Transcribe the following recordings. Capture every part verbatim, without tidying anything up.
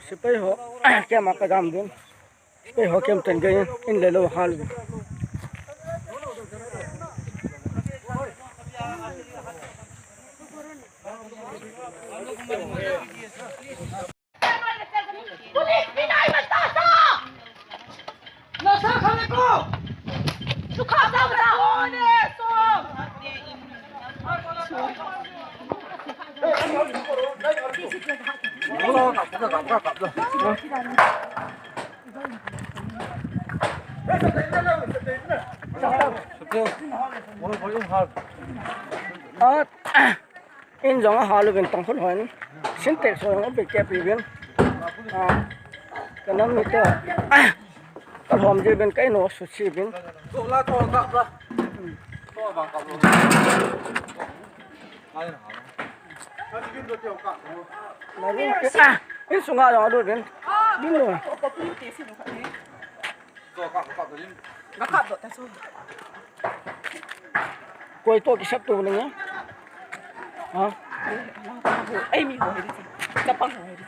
Sepai ho, kema ka dam dun. Sepai ho kem ten gei, in le lou hal. Ah, in jong ahal uvin tang khun hon. Sintex ho jong ape kep uvin. Ah, ka nam ni te. Ka lhom ji uvin ka in ho susi uvin. Ah, in sunga jong alut uvin. Bin lo. Koi to kisap to nang ya? Ha? Ei, mi ho hei di. Chapang ho hei di.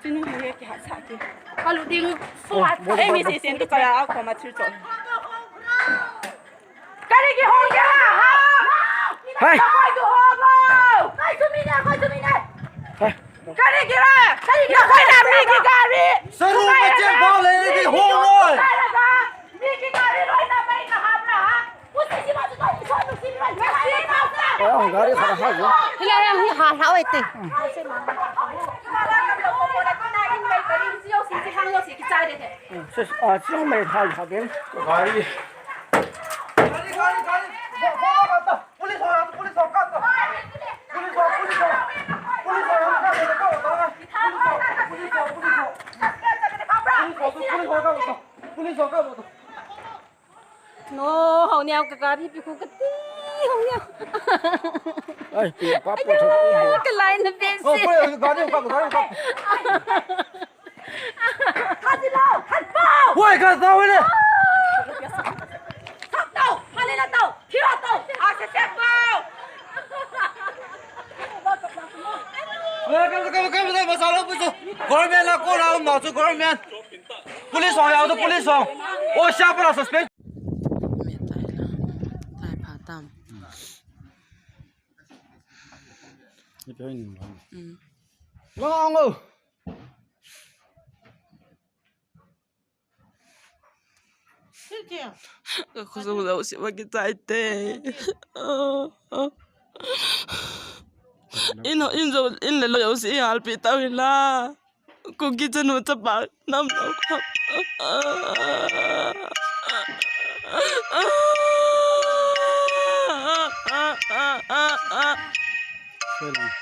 Chinu hei hei ki ha sa ki. Kalu ding so ha. Ei, mi se sen to kaya a ko ma thil cho. Kari ki ho ya ha. Hai. Koi to ho lo. Koi to mi na, koi to mi na. Hai. Kari kira, kari kira, koi na mi ki gari. Saru ma che ba le ki ho loi. Mi ki gari loi na mai na ha na ha. Usi si ma tu ni so tu si ma. Eh, gari khara ha jo. Hila ya hi ha ha oi te. Sis, ah, si mai ha ha ben. Gari. Gari, gari, gari. Bo, bo, bo, bo. Police ho, police ho, kap to. Police ho, police ho. Police ho, kap to, kap to. Police ho, police ho. Police ho, police ho, kap to. Police ho, kap to. No, hau niau ka gari pi ku ka ti, hau niau. Ai, pi pa po. Ai, ka lai na ben se. Oh, gari, gari, kap, gari, kap. Hoi, ka tau le. Tau, tau, hale la tau. Thira tau. A se se tau. Government la ko la um na chu government. Police ho ya to police ho. O sha pa la suspect. Tai pha tam. Ni pe ni. Mm. Long ong o. Ka khosung jouse ma kichai te. In, in jo, in le loi jouse i halpi tau hila. Kuki chanu chapa nam. Sorry.